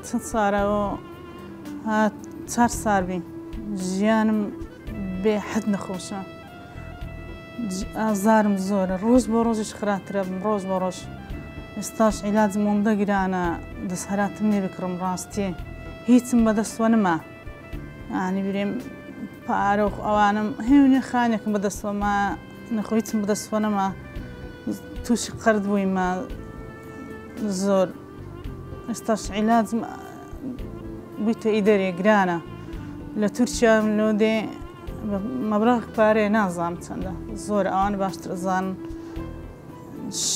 چەند سارەوە چار سار بی ژیانم بێ حەد نەخۆشە، ئازارم زۆرە، ڕۆژ بۆ ڕۆژیش خراپترە بم، ڕۆژ بۆ ڕۆژ. ئێستاش عیلاجم ئەوەندە گرانە دەستهەراتم نییە بکڕم، ڕاستیە هیچم بەدەستوە نما، یانی برێم پارە و ئەوانم هێونێ خانێکم بەدەستوە ما، نەخۆ هیچم بەدەستوە نەما، تووشی قەرد بوویمە زۆر. ئێستاش عیلاجم بوویتە ئیدەرێ گرانە، لە تورکیا لۆ دێ مەبلەغ پارەیە نازانم چەندە، زۆر ئەوان باشتر ئەزانن.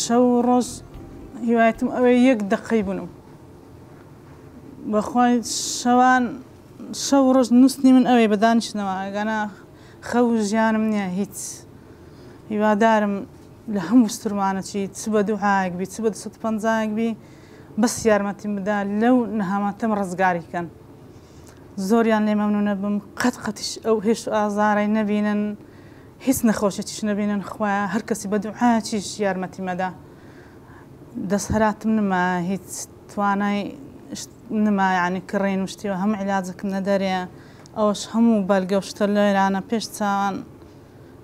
شەو و ڕۆژ هیوایەتم ئەوەیە یەک دەقەی بنوم بەخوای، شەوان شەو و ڕۆژ نووسنی من ئەوەیە بە دانیشتنەوە، ئەگەنا خەو و ژیانم نییە هیچ. هیوادارم لە هەموو سترمانەچی چ بە دوعایەک بی چ بە 250 بی بەس یارمەتیم بدا لەو نەهامەتەم ڕزگاری کەن. زۆریان لێ مەمنونە بم، قەت قەتیش ئەو هێش و ئازارەی نەبینن، هیچ نەخۆشیەکیش نەبینن. خوایە هەر کەسی بە دوعایەکیش یارمەتی مەدا. دەست هەراتم نما، هیچ توانای نما، یعنی کڕین و شتیوە هەموو عیلاجەکم نەدەرێ، ئەوەش هەموو بەلگە و شتە لێرانە پێش چاوان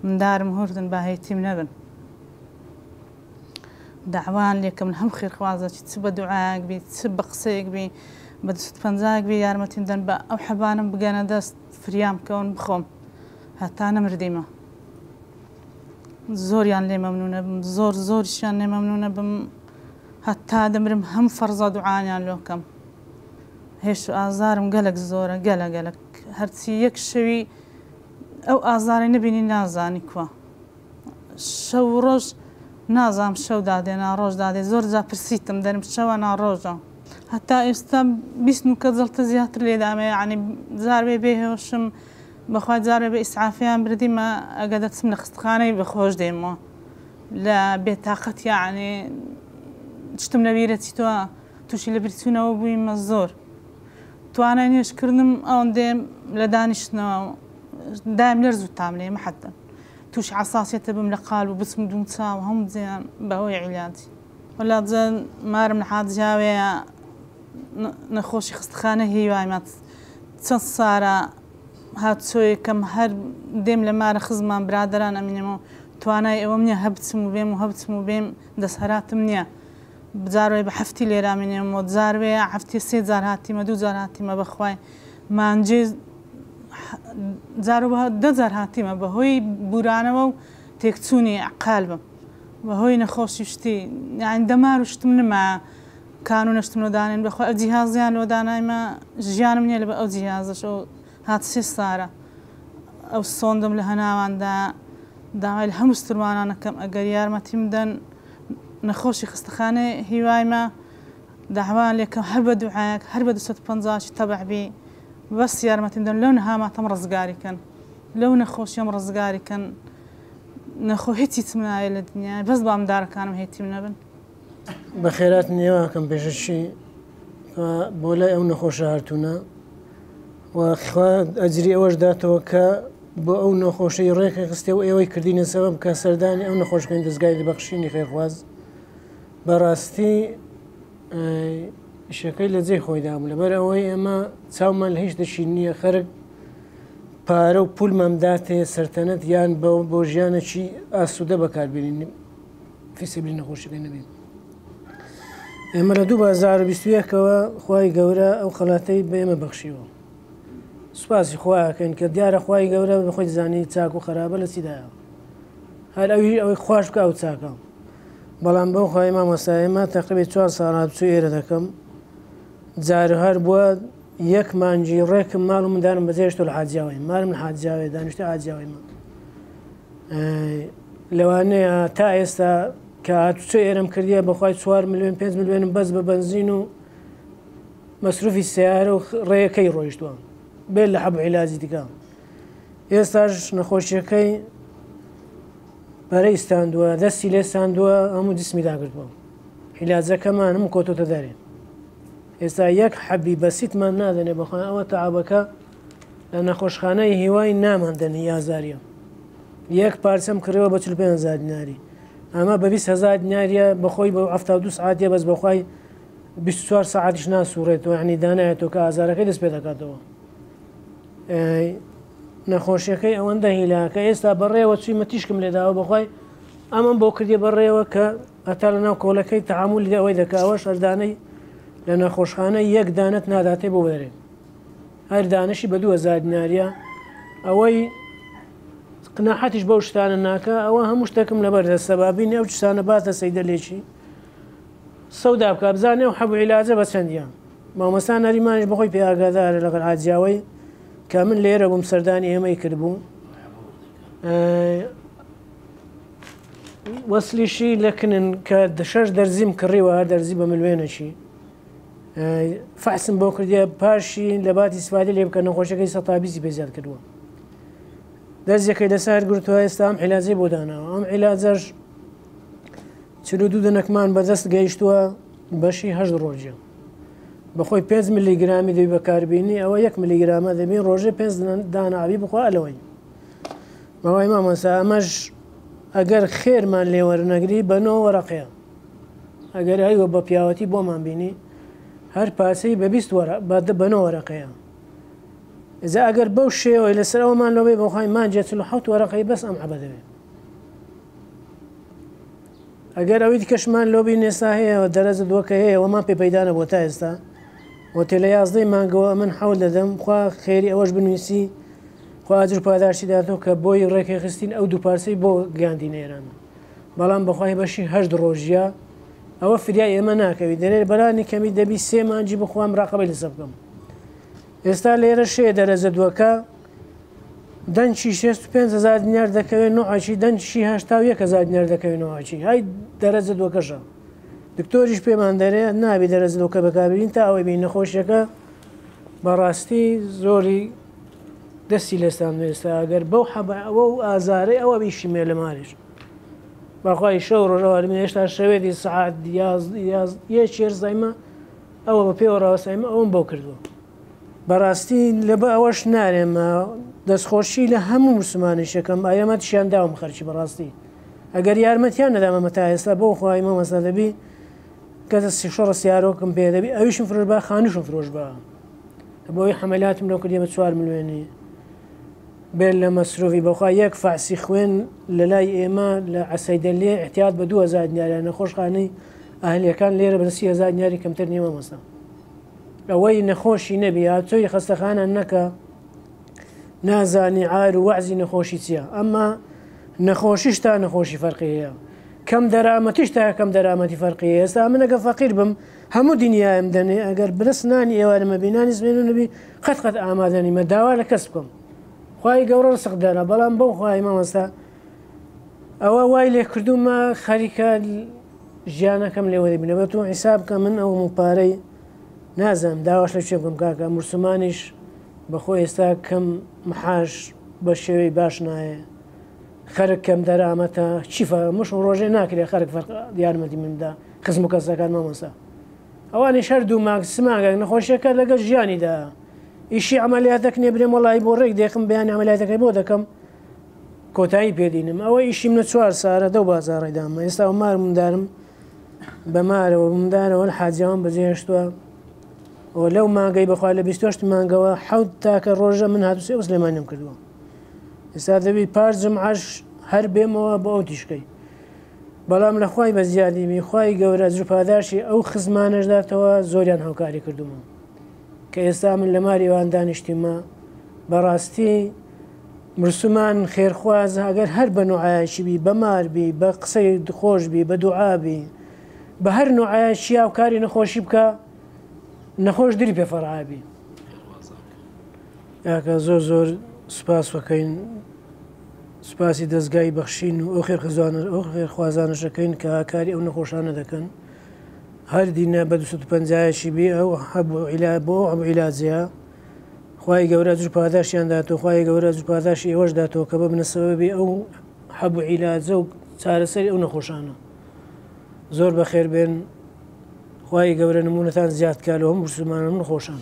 مندارم هوردن با هەیتیم نەبن. داوان لێکەم لە هەموو خێرخوازەکی چ بە دوعایەک بی چ بە قسەیەک بی بە 250 بی یارمەتیم دەن، بە ئەو حەبانم بگەنە دەست، فریام بکەون بخۆم هەتا نەمردیمە. زۆریان لێ مەمنونە بم، زۆر زۆریشیان لێ مەمنونە بم، هەتا دەمرم هەم فەرزا دوعایان لۆکەم. هێش و ئازارم گەلک زۆرە، گەلە گەلک، هەرچی یەک شەوی ئەو ئازارەی نەبینی نازانی کوا. شەو و ڕۆژ نازانم شەو دادێ نا ڕۆژ دادێ، زۆر جا پرسیتم دەرم شەوە نا ڕۆژە. هەتا ئێستا 20 نوکە جەڵتە زیاتر لێدامێ، یعنی جار بێ بێهۆشم، بەخوای جار بێ بە ئیسعافیان بردیمە، ئەگە دەچم لە خستخانەی بەخۆش دێمەوە لە بێتاقەت، یعنی شتم لەبیرە چیتەوە، تووشی لە بیرچوونەوە بوویمە زۆر. توانای نوێژکردنم ئەوەندەیە لە دانیشتنەوە دایم لەرز و تام لێمە، حەتەن تووشی حەساسیەتە بم لە قال و بچم دوم چاو هەموو جیان بەهۆی عیلاجی. وەلا جە مارم لە حاجیاوەیە نەخۆشی خستخانە هیوایمە چەند سارە هاتچۆیەکەم، هەر دێم لە مارە خزمان برادران ئەمینەمەوە، توانای ئەوەم نییە هە بچم و بێم و هە بچم و بێم، دەستهەراتم نییە. جاروێ بە هەفتی لێرا مینێمەوە، جاروێ هەفتی سێ جار هاتیمە، دوو جار هاتیمە، بەخوای مانجێ جارو بە 10 جار هاتیمە بەهۆی بورانەوە و تێکچوونی قالبم بەهۆی نەخۆشی شتی، یعنی دەمار و شتم نما، کانو نەشتم لۆ دانێن، بەخوای ئەو جیهازیان لۆ دانایمە ژیانم نییە لە ئەو جیهازەش. ئەو هات سێ سارە ئەو سۆندم لە هەناواندا. داوای لە هەموو سترمانانەکەم ئەگەر یارمەتیم بدەن، نەخۆشی خستەخانەی هیوایمە، داوایان لێکەم هەر بە دوعایەک هەر بە 250 تەبع بی بەس یارمەتیم دەن لەو نەهاماتەم ڕزگاری کەن، لەو نەخۆشیەم ڕزگاری کەن. نەخۆ هیچ هیچم ناوێت لە دنیا، بەس با مندارەکانم هێتیم نەبن. بەخێرات نێواکەم پێشەکی بۆ لای ئەو نەخۆشە هاتوونە و خوا ئەجری ئەوەش داتەوە کە بۆ ئەو نەخۆشەی ڕێکی خستێ و ئێوەی کردینە سەبەب کە سەردانی ئەو نەخۆشکەین دەستگای بەخشینی خێرخواز. بەڕاستی ئیشەکەی لە جێی خۆیدا بوو، لەبەر ئەوەی ئێمە چاومان لە هیچ دەشی نییە، خەرک پارە و پولمان داتێ سەرتەنەت یان بۆ ژیانێکی ئاسوودە بەکاربێنین فی سەبیلی نەخۆشیەکەی نەبین. ئێمە لە 2021ەوە خوای گەورە ئەو خەڵاتەی بە ئێمە بەخشیوە، سوپاسی خواکەین کە دیارە خوای گەورە بەخۆی زانی چاک و خراپە لە چیدایە، هەر ئەوی ئەوەی خوش بکە ئەو چاکە. بەڵام بەو خۆی مامۆستا ئێمە تەقریبی 4 ساڵ هاتوچۆ ئێرە دەکەم، جار هەر بووە یەک مانگی ڕێکم ماڵ و مندارم بەجێهێشتووە لە حاجیاوەی، مالم لە حاجیاوەی دانیشتووی حاجیاوەی مە. لەوانەیە تا ئێستا کە هاتوچۆ ئێرەم کردیە بەخوای 4 ملیۆن 5 ملیۆنم بەس بە بەنزین و مەسروفی سیارە و ڕێیەکەی ڕۆیشتووە بێت لە حەب و عیلاجی دیکە. ئێستاش نەخۆشیەکەی پەرەی ستاندووە، دەستی لێ ستاندووە، هەموو جسمی داگرتووە. عیلاجەکەمان هەموو کۆتۆتە دەرێ. ئێستا یەک حەبی بەسیتمان نادەنێ بەخۆیان، ئەوە تەعابەکە لە نەخۆشخانەی هیوای نامان دەنێ یازاریە. یەک پارچەم کڕیوە بە 45 هزار دیناری، ئەمە بە 20 هزار دیناریە بەخۆی بە 72 سعاتیە بەس بەخوای. 24 سەعاتیش ناسوڕێتەوە، یعنی دانایەتەوە کە ئازارەکەی دەست پێ دەکاتەوە. نەخۆشیەکەی ئەوەندە هیلاکە ئێستا بەڕێوە چوویمە تیشکم لێداوە بەخوای ئەمەم بۆ کردیە بەڕێوە کە هەتا لە ناو کۆڵەکەی تەعامولی ئەوەی دەکا، ئەوەش هەردانەی لە نەخۆشخانە یەک دانەت ناداتێ بۆ بەرێ، هەر دانەشی بە 2000 دیناریە. ئەوەی قناحەتیش بەو شتانە ناکە، ئەوە هەموو شتێکم لەبەر دەستە بابینی ئەو شتانە باتە سەیدە لێکی سەودا بکە بزانێ ئەو حەب و عیلاجە بە چەندیە. مامۆستا نەریمانیش بەخۆی پێ ئاگادارە لەگەڵ عاجیاوەی کە من لێرە بووم سەردانی ئێمەی کردبوو. وەسلیشی لەکنن کە شەش دەرزیم کڕیوە، هەر دەرزی بە ملوێنەکی فەحسم بۆ کردیە، پاشی لە باتی سپادی لێ بکە نەخۆشەکەی 120 پێ زیاد کردووە. دەرزیەکەی لەسەر گرتووە، ئێستا ئەم عیلاجەی بۆ داناوە. ئەم عیلاجەش 42 دەنەکمان بەدەست گەیشتووە، بەشی 8 ڕۆژە. بەخۆی 5 ملیگرامی دەبی بەکاربینی، ئەوە 1 ملیگرامە دەبی ڕۆژێ 5 دانە ئاوی بخوا ئەلەوەی. بەوای مامۆستا ئەمەش ئەگەر خێرمان لێوەرنەگری بە 9 وەرەقەیە، ئەگەر ئەیوە بە پیاوەتی بۆمان بینی هەر پاسەی بە 20 وەرە بە 9 وەرەقەیە. ئێجا ئەگەر بەو شێوەی لەسەر ئەومان لەوەی بەخوای مانجێ 47 وەرەقەی بەس ئەم عەبە دەبێت. ئەگەر ئەوەی دیکەشمان لۆبی نێسا هەیە دەرەجە دووەکە هەیە وەمان پێ پەیدا نەبووە تا ئێستا. وتێ لە 11 مانگەوە من حەول دەدەم خوا خێری ئەوەش بنووسی، خوا ئەجر پاداشتی داتەوە کە بۆی ڕێکێ خستین ئەو دوو پارچەی بۆ گەیاندین ئێران. بەڵام بەخوای بەشی 8 ڕۆژیە ئەوە فریای ئێمە ناکەوی، دەرێ بەرانی کەمی دەبی 3 مانجی بخوام ڕاقەبەی لەسەر بکەم. ئێستا لێرە شێ دەرەجە دووەکە دەنگی 65 هزار دینار دەکەوێت، نوعەکی دەنگی 81 هزار دینار دەکەوێت نوعەکی های دەرەجە دووەکەشە. دکتۆریش پێمان دەرێ نابی دەرەجە دووەکە بەکاربین تا ئەوەی بین نەخۆشیەکە بەڕاستی زۆری دەستی لێستان ئێستا ئەگەر بەو حەبە ئەوە و ئازارەی ئەوە بیشیمێ لە ماریش بەخوای شەو ڕۆژەوە من هێشتا شەوێتی سەعات یەک هێرزایمە ئەوە بە پێوە ڕاوەستایمە ئەوم بۆ کردووە. بەڕاستی لەبە ئەوەش نارێمە دەستخۆشی لە هەموو مسلمانیشەکەم ئایەمەتیشیان داوم خەرچی بەڕاستی. ئەگەر یارمەتیان نەدامەمە تا ئێستا بۆ خۆی مامۆستا دەبی کە دەستی شۆڕە سیارۆکم پێ دەبی ئەویشم فرۆش بە خانوشم فرۆش بە بۆی حەمەلاتم لەو کردیە بە 4 ملیۆنی بێت لە مەسروفی بەخوا یەک فەعسی خوێن لە لای ئێمە لە عەسەیدەلێ احتیاط بە 2000 دینارە، نەخۆشخانەی ئەهلیەکان لێرە بە 30 هزار دیناری کەمتر نییە مامۆستا. ئەوەی نەخۆشی نەبی هاتۆی خەستەخانە نەکە نازانی عار و وەعزی نەخۆشی چییە. ئەمما نەخۆشیش تا نەخۆشی فەرقی هەیە، کەم دەرامەتیش تا کەم دەرامەتی فەرقی هەیە. ئێستا من ئەگەر فەقیر بم هەموو دنیایم دەنێ، ئەگەر برس نانی ئێوارمە بی نانی زمێن نەبی قەت قەت ئامادە نیمە داوا لە کەس بکەم. خوای گەورە ڕزق دانا، بەڵام بەو خوای مامۆستا ئەوە وای لێ کردوومە خەریکە ژیانەکەم لێوە دەبینە. بە تۆ حیساب بکە من ئەو پارەی نازانم داواش لە چێ بکەم کاکە. مسلمانیش بەخۆی ئێستا کەم محاش بە شێوەی باش نایە، خەرک کەم دەرامەتە چی مش ڕۆژێ ناکرێ خەرک فەرق یارمەتی مندا خزم و کەسەکان مامۆستا. ئەوانیش هەر دوو مانگ سمانگەک نەخۆشیەکە لەگەڵ ژیانیدا ئیشی عملیاتەک نییە برێم وەڵی بۆ ڕێک دێخم بەیانی عملیاتەکەی بۆ دەکەم کۆتایی پێدینم. ئەوە ئیشی منە 4 سارە دەو بازاڕی دامە. ئێستا ئەو مار مندارم بە مارەوە مندارەوە حاجیان بەجێهێشتووە. و لەو مانگەی بەخوا لە 28 مانگەوە حەوت تاکە ڕۆژە من هاتووسێ ئەو سلێمانیم کردووە. ئێستا دەبی پاش جمعەش هەر بێمەوە بۆ ئەو تیشکەی. بەڵام لە خوای بە زیادی بی خوای گەورە ئەجر و پاداشی ئەو خزمانەش داتەوە زۆریان هاوکاری کردومە کە ئێستا من لە ماری ئەوان دانیشتیمە. بەڕاستی مسلمان خێرخواز ئەگەر هەر بە نوعایەکی بی، بە مار بی، بە قسەی خۆش بی، بە دوعا بی، بە هەر نوعایەکی هاوکاری نەخۆشی بکە، نەخۆش دری پێ فەرعابی. یاکە زۆر زۆر سوپاس بکەین، سوپاسی دەستگای بەخشین و ئەو خێرخوازانەشەکەین کە هاکاری ئەو نەخۆشانە دەکەن. هەر دینە بە 250 بی ئەو هەبوو بۆ ئەو عیلاجەیە. خوای گەورە ئەجر پاداشیان داتەوە، خوای گەورە ئەجر پاداشی ئێوەش داتەوە کە ببنە سەبەبی ئەو حەب و عیلاجە و چارەسەری ئەو نەخۆشانە. زۆر بەخێر بێن، خوای گەورە نمونەتان زیاد کا لە هەموو مسلمانان و نەخۆشان.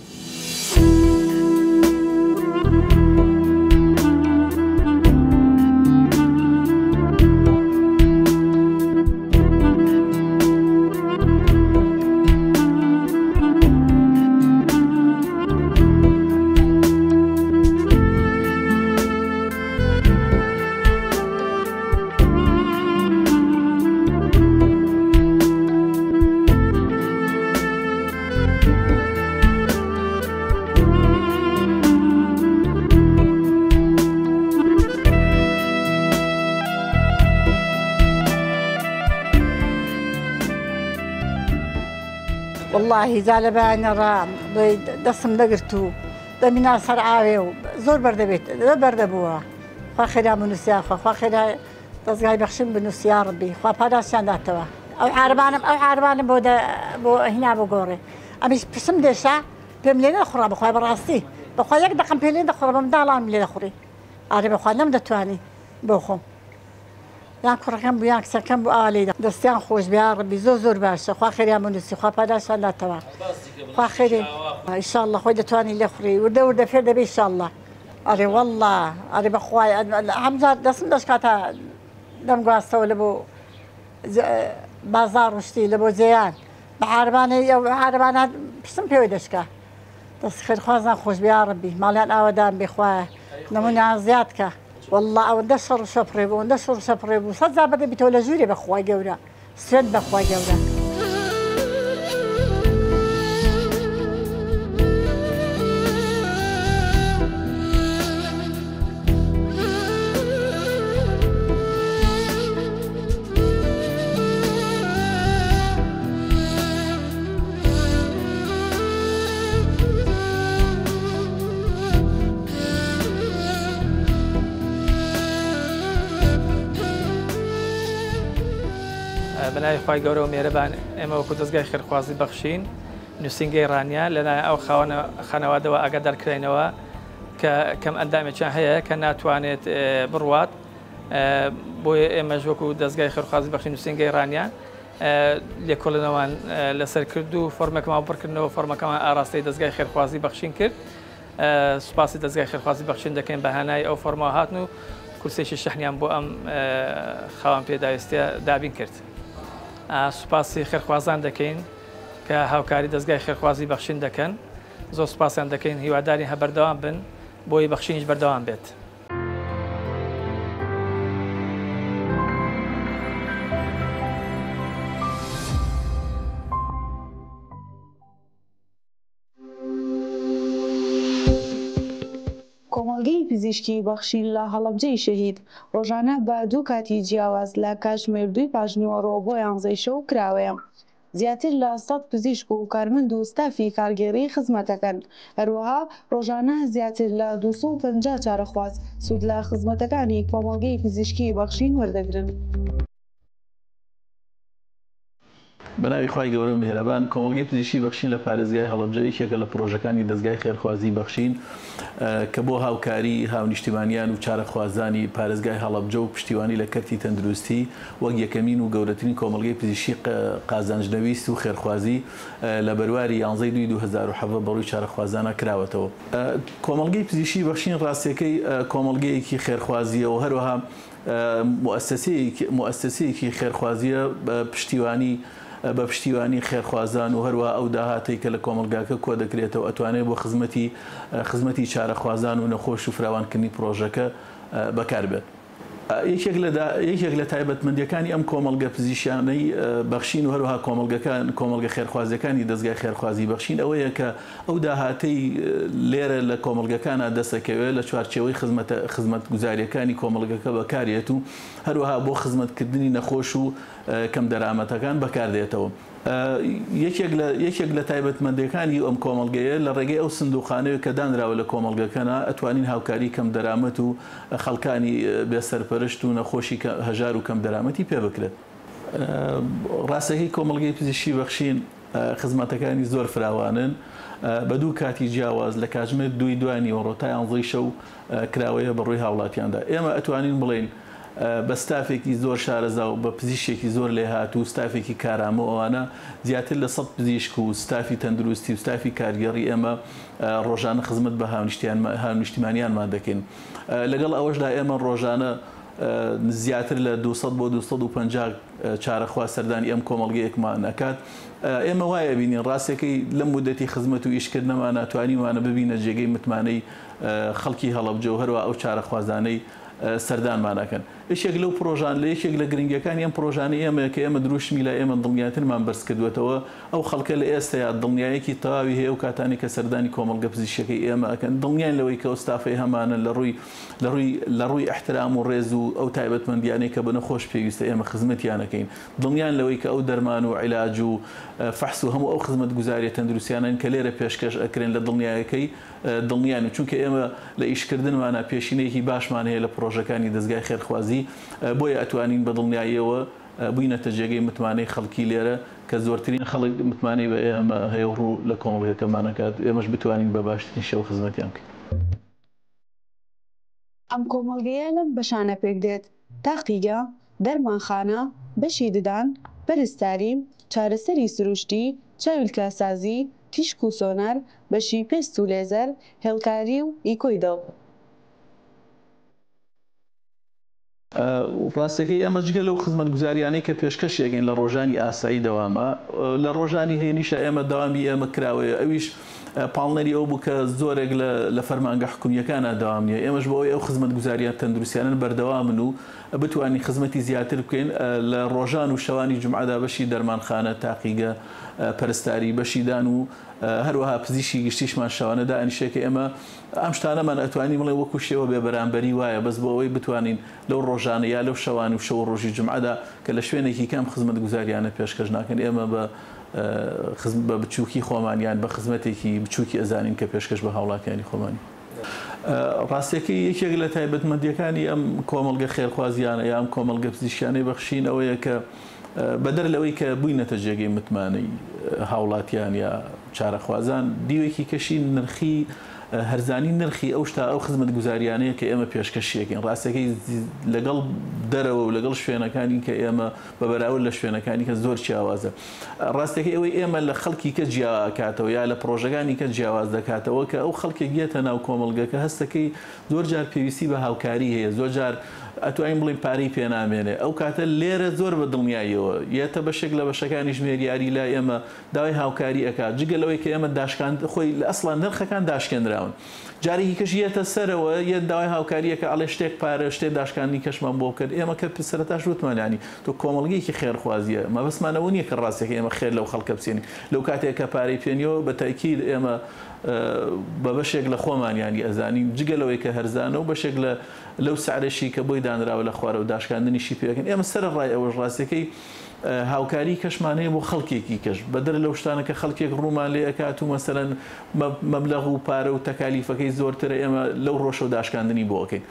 وەڵاهی جا لە بەیانیڕا بڵێی دەستم دەگرت و دەمینا سەر ئاوێ و زۆر بەردەبێت بەردەبووە خوا خێرا بنووس یاخوا خوا خێرا دەزگای بەخشین بنووس یاڕەبی خوا پاداشتیان داتەوە ئەو عارەبانم ئەو عارەبانم بۆ بۆ هینا بۆ گۆڕێ ئەمیش پشتم دێشا پێم لێ نەخوڕا بەخوای بەڕاستی بەخوا یەک دەقم پێ لێ دەخوڕا بە منداڵانم لێ دەخوڕی ئارێ بەخوا نەمدەتوانی بۆ خۆم یان کوڕەکەم بوو یان کچەکەم بوو ئاوا لێی دەستیان خۆش بێ یاڕەبی زۆر زۆر باشە خوا خێریان بنووسی خوا پاداشتیان داتەوە خوا خێری ئیشاڵڵا خۆی دەتوانی لێ خوڕی وردە وردە فێر دەبێ ئیشاڵڵا ئەرێ واللە ئەرێ بەخوای هەمجار دەستم دەشکا تا دەمگواستەوە لە بۆ بازاڕ و شتی لە بۆ جێیان بە عارەبانەی ئەو عارەبانە پشتم پێوەی دەشکا دەست خێرخوازان خۆش بێ یاڕەبی ماڵیان ئاوەدان بێ خوایە نمونیان زیاد کە واللە ئەوەندە شەڕ و شەپڕێ بوو ئەوەندە شەڕ و شەپڕێ بوو سەد جار بەدەبیتەوە لە ژوورێ بە خوای گەورە سوێند بە خوای گەورە. بە ناوی خوای گەورە و مێرەبان ئێمە وەکو دەزگای خێرخوازی بەخشین نووسینگەی ڕانیە لەلایەن ئەو خاوەنە خانەوادەوە ئاگادار کراینەوە کە کەم ئەندامێکیان هەیە کە ناتوانێت بڕوات بۆیە ئێمەش وەکو دەزگای خێرخوازی بەخشین نووسینگەی ڕانیە لێکۆڵینەوەمان لەسەر کرد و فۆرمێکمان پڕکردنەوە فۆرمەکەمان ئاراستەی دەزگای خێرخوازی بەخشین کرد سوپاسی دەزگای خێرخوازی بەخشین دەکەین بە هانای ئەو فۆرمەوە هاتن و کورسێکی شەحنیان بۆ ئەم خاوەن پێداویستیە دابین کرد. سوپاسی خێرخوازان دەکەین کە هاوکاری دەزگای خێرخوازی بەخشین دەکەن، زۆر سوپاسیان دەکەین، هیوادارین هە بەردەوام بن بۆی بەخشینیش بەردەوام بێت. کۆمەڵگەی پزیشکی بەخشین لە هەڵەبجەی شەهید، ڕۆژانە بە دوو کاتی جیاواز لە کاتژمێر دووی پاشنیوەڕۆ بۆ یانزەی شەو کراوەیە. زیاتر لە سەد پزیشک و کارمەند و ستافی کارگێڕی خزمەتەکەن. هەروەها ڕۆژانە زیاتر لە 250 چارەخواز سوود لە خزمەتەکانی کۆمەڵگەی پزیشکی بەخشین وەردەگرن. بەناوی خوای گەورە و میهرەبان، کۆمەڵگەی پزیشکی بەخشین لە پارێزگای هەڵەبجە یەکێکە لە پڕۆژەکانی دەزگای خێرخوازی بەخشین کە بۆ هاوکاری هاونیشتیمانیان و چارەخوازانی پارێزگای هەڵەبجە و پشتیوانی لە کەرتی تەندروستی وەک یەکەمین و گەورەترین کۆمەڵگەی پزیشکی قازانجنەویست و خێرخوازی لە بەرواری یانزەی دووی 2017 بەڕووی چارەخوازانا کراوەتەوە. کۆمەڵگەی پزیشکی بەخشین ڕاستیەکەی کۆمەڵگەیەکی خێرخوازییە و هەروەها موئەسەسەیەکی خێرخوازییە پشتیوانی بە پشتیوانی خێرخوازان و هەروەها ئەو داهاتەی کە لە کۆمەڵگاکە کۆدەکرێتەوە ئەتوانێت بۆ خزمەتی خزمەتی چارەخوازان و نەخۆش و فراوانکردنی پڕۆژەکە بەکاربێت. یەکێک لە یەکێک لە تایبەتمەندییەکانی ئەم کۆمەڵگە پزیشیانەی بەخشین و هەروەها کۆمەڵگەکان کۆمەڵگە خێرخوازییەکانی دەزگای خێرخوازی بەخشین ئەوەیە کە ئەو داهاتەی لێرە لە کۆمەڵگەکانا دەستەکەوێت لە چوارچێوەی خزمەتە خزمەتگوزارییەکانی کۆمەڵگەکە بەکارێت و هەروەها بۆ خزمەتکردنی نەخۆش و کەمدەرامەتەکان بەکاردێتەوە. یەکێک لە یەکێک لە تایبەتمەندییەکانی ئەم کۆمەڵگەیە لە ڕێگەی ئەو سندوقانەوە کە دانراوە لە کۆمەڵگەکەنا ئەتوانین هاوکاری کەمدەرامەت و خەڵکانی بێ سەرپەرشت و نەخۆشی هەژار و کەمدەرامەتی پێ بکرێت. ڕاستەکەی کۆمەڵگەی پزیشکی بەخشین خزمەتەکانی زۆر فراوانن، بە دوو کاتی جیاواز لە کاتژمێر دووی دوای نیوەڕۆ تا یانزەی شەو کراوەیە بە ڕووی هاوڵاتیاندا. ئێمە ئەتوانین بڵێین بە ستافێکی زۆر شارەزا و بە پزیشکێکی زۆر لێهاتوو و ستافێکی کارامە و ئەوانە زیاتر لە 100 پزیشک و ستافی تەندروستی و ستافی کارگێڕی ئێمە ڕۆژانە خزمەت بە هاونیشتیمانیانمان دەکەین. لەگەڵ ئەوەشدا ئێمە ڕۆژانە زیاتر لە 200 بۆ 250 چارەخواز سەردانی ئەم کۆمەڵگەیەکمان ئەکات. ئێمە وای ئەبینین ڕاستەکەی لەم مودەتی خزمەت و ئیشکردنەمانە توانیومانە ببینە جێگەی متمانەی خەڵکی هەڵەبجە و هەروەها ئەو چارەخوازانەی سەردانمان ئەکەن. یەکێک لەو پرۆژان لە یەکێک لە گرنگیەکانی ئەم پرۆژانەی ئێمەیە کە ئێمە دروشمی لای ئێمە دڵنیاترمان بەرز کردووەتەوە، ئەو خەڵکە لە ئێستەیا دڵنیایەکی تەواوی هەیە ئەو کاتانەی کە سەردانی کۆمەڵگە پزیشکیەکەی ئێمە ئەکەن دڵنیاین لەوەی کە ئەو ستافەی هەمانە لە ڕووی لە ڕووی لە ڕووی ئیحترام و ڕێز و ئەو تایبەتمەندیانەی کە بە نەخۆش پێویستە ئێمە خزمەتیان ئەکەین دڵنیان لەوەی کە ئەو دەرمان و عیلاج و فەحس و هەموو ئەو خزمەتگوزاریە تەندروستیانەن کە لێرە پێشکەش ئەکرێن لە دڵنیایەکەی دڵنیان و چونکە ئێمە لە ئیشکردنمانا پێشینەیەکی باشمان هەیە لە پڕۆژەکانی دەزگای خێرخوازی بۆیە ئەتوانین بە دڵنیاییەوە بووینەتە جێگەی متمانەی خەڵکی لێرە کە زۆرترین خەڵک متمانەی بە ئێمە هەیە و ڕوو لە کۆمەڵگەکەمان ئەکات ئێمەش بتوانین بە باشترین شێوە خزمەتیان بکەین. ئەم کۆمەڵگەیە لەم بەشانە پێکدێت، تاقیگە، دەرمانخانە، بەشی ددان، پەرستاری، چارەسەری سروشتی، چاویلکەسازی، تیشک و سۆنار، بەشی پێست و لێزەر، هێڵکاری و ئیکۆی دڵ. ڕاستەکەی ئێمە جگە لەو خزمەتگوزاریانەی کە پێشکەشی ئەکەین لە ڕۆژانی ئاسایی دەوامە، لە ڕۆژانی هەینیشا ئێمە دەوامی ئێمە کراوەیە، ئەویش پاڵنەری ئەو بوو کە زۆرێک لە لە فەرمانگە حکومییەکانا دەوام نییە، ئێمەش بۆ ئەوەی ئەو خزمەتگوزارییە تەندروستیانە بەردەوامن و بتوانین خزمەتی زیاتر بکەین لە ڕۆژان و شەوانی جومعەدا بەشی دەرمانخانە، تاقیگە، پەرستاری، بەشی دان و هەروەها پزیشکی گشتیشمان شەوانە دائەنیشێ کە ئێمە ئەم شتانەمان ئەتوانین بڵێین وەکو شێوە بێ بەرامبەری وایە بەس بۆ ئەوەی بتوانین لەو ڕۆژانە یا لەو شەوان و شەو و ڕۆژی جومعەدا کە لە شوێنێکی کە ئەم خزمەتگوزاریانە پێشکەش ناکەن ئێمە بە بە بچووکی خۆمان یان بە خزمەتێکی بچووکی ئەزانین کە پێشکەش بە هاوڵاتیانی خۆمانی. ڕاستیەکەی یەکێک لە تایبەتمەندیەکانی ئەم کۆمەڵگە خێرخوازیانە یا ئەم کۆمەڵگە پزیشکیانەی بەخشین ئەوەیە کە بەدەر لەوەی کە بووینەتە جێگەی متمانەی هاوڵاتیان یا چارەخوازان، دیوێکی کەشی نرخی هەرزانی نرخی ئەو شتە ئەو خزمەتگوزاریانەیە کە ئێمە پێشکەشی ئەکەین. ڕاستەکەی لەگەڵ دەرەوە و لەگەڵ شوێنەکانی کە ئێمە بە بەراورد لە شوێنەکانی کە زۆر جیاوازە. ڕاستەکەی ئەوەی ئێمە لە خەڵکی کە جیا ئەکاتەوە یا لە پڕۆژەکانی کە جیاواز دەکاتەوە کە ئەو خەڵکێک یەتە ناو کۆمەڵگەکە هەستەکەی زۆر جار پێویستی بە هاوکاری هەیە، زۆر جار ئەتوانین بڵێین پارەی پێ نامێنێ، ئەو کاتە لێرە زۆر بە دڵنیاییەوە یەتە بەشێک لە بەشەکانی ژمێریاری لای ئێمە داوای هاوکاری ئەکات، جگە لەوەی کە ئێمە داشکاند خۆی لە ئەسڵا نرخەکان داشکێنراون، جارێکی کەش یەتە سەرەوە یەت داوای هاوکاری ئەکا ئەڵێ شتێک پارە شتێ داشکاندنی کەشمان بۆ بکەن، ئێمە کە سەرەتاش وتمان یانی تۆ کۆمەڵگەیەکی خێرخوازیە مەبەستمان ئەوە نیە کە ڕاستەکەی ئێمە خێر لەو خەڵکە بسێنین لەو کاتێک کە پارەی پێ نیەوە بە تەئکید ئێمە بە بەشێک لە خۆمان یانی ئەزانین جگە لەوەی کە هەرزانە و بەشێک لە لەو سعرەشی کە بۆی دانراوە لە خوارەوە داشکاندنیشی پێ ئەکەن ئێمە سەرەڕای ئەوەش ڕاستیەکەی هاوکاری کەشمان هەیە بۆ خەڵکێکی کەش بەدەر لەو شتانە کە خەڵکێک ڕوومان لێ ئەکات و مەسەلەن مەبلەغ و پارە و تەکالیفەکەی زۆرترە ئێمە لەو ڕۆشەوە داشکاندنی بۆ ئەکەین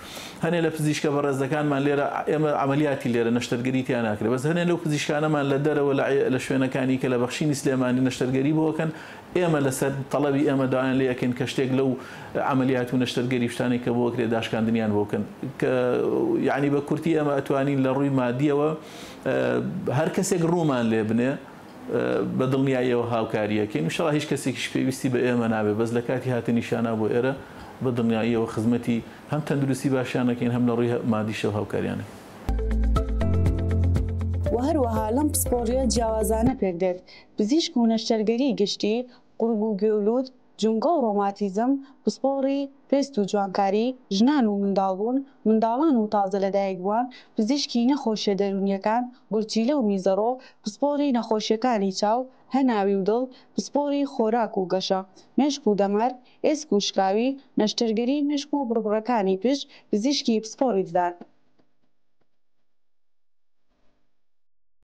هەنێ لە پزیشکە بەڕێزەکانمان لێرە ئێمە عەمەلیاتی لێرە نەشتەرگەری تیا ناکرێت بەس هەنێ لەو پزیشکانەمان لە دەرەوە لە شوێنەکانی کە لە بەخشینی سلێمانی نەشتەرگەری بۆ ئەکەن ئێمە لەسەر تەڵەبی ئێمە داوایان لێ ئەکەین کە شتێک لەو عەمەلیات و نەشتەرگەری و شتانەی کە بۆ ئەکرێ داشکاندنیان بۆ بکەن کە یەعنی بە کورتی ئێمە ئەتوانین لە ڕووی مادیەوە هەر کەسێک ڕوومان لێ بنێ بە دڵنیاییەوە هاوکاری ئەکەین ئینشەڵا هیچ کەسێکیش پێویستی بە ئێمە نابێ بەس لە کاتی هاتنیشیانا بۆ ئێرە بە دڵنیاییەوە خزمەتی هەم تەندروستی باشیان ئەکەین هەم لە ڕووی مادیشەوە هاوکاریان ئەکەین. وە هەروەها لەم پسپۆڕییە جیاوازانە پێکدێت، پزیشک و نەشتەرگەری گشتی، قوڕگ و گوێ و لوت، جومگە و ڕۆماتیزم، پسپۆڕی پێست و جوانکاری، ژنان و منداڵبوون، منداڵان و تازە لەدایکبووان، پزیشکی نەخۆشیە دەروونییەکان، گورچیلە و میزەڕۆ، پسپۆڕی نەخۆشیەکانی چاو، هەناوی و دڵ، پسپۆڕی خۆراک و گەشە، مێشک و دەمار، ئێسک و شکاوی، نەشتەرگەری مێشک و بڕبڕەکانی پشت، پزیشکی پسپۆڕی ددان.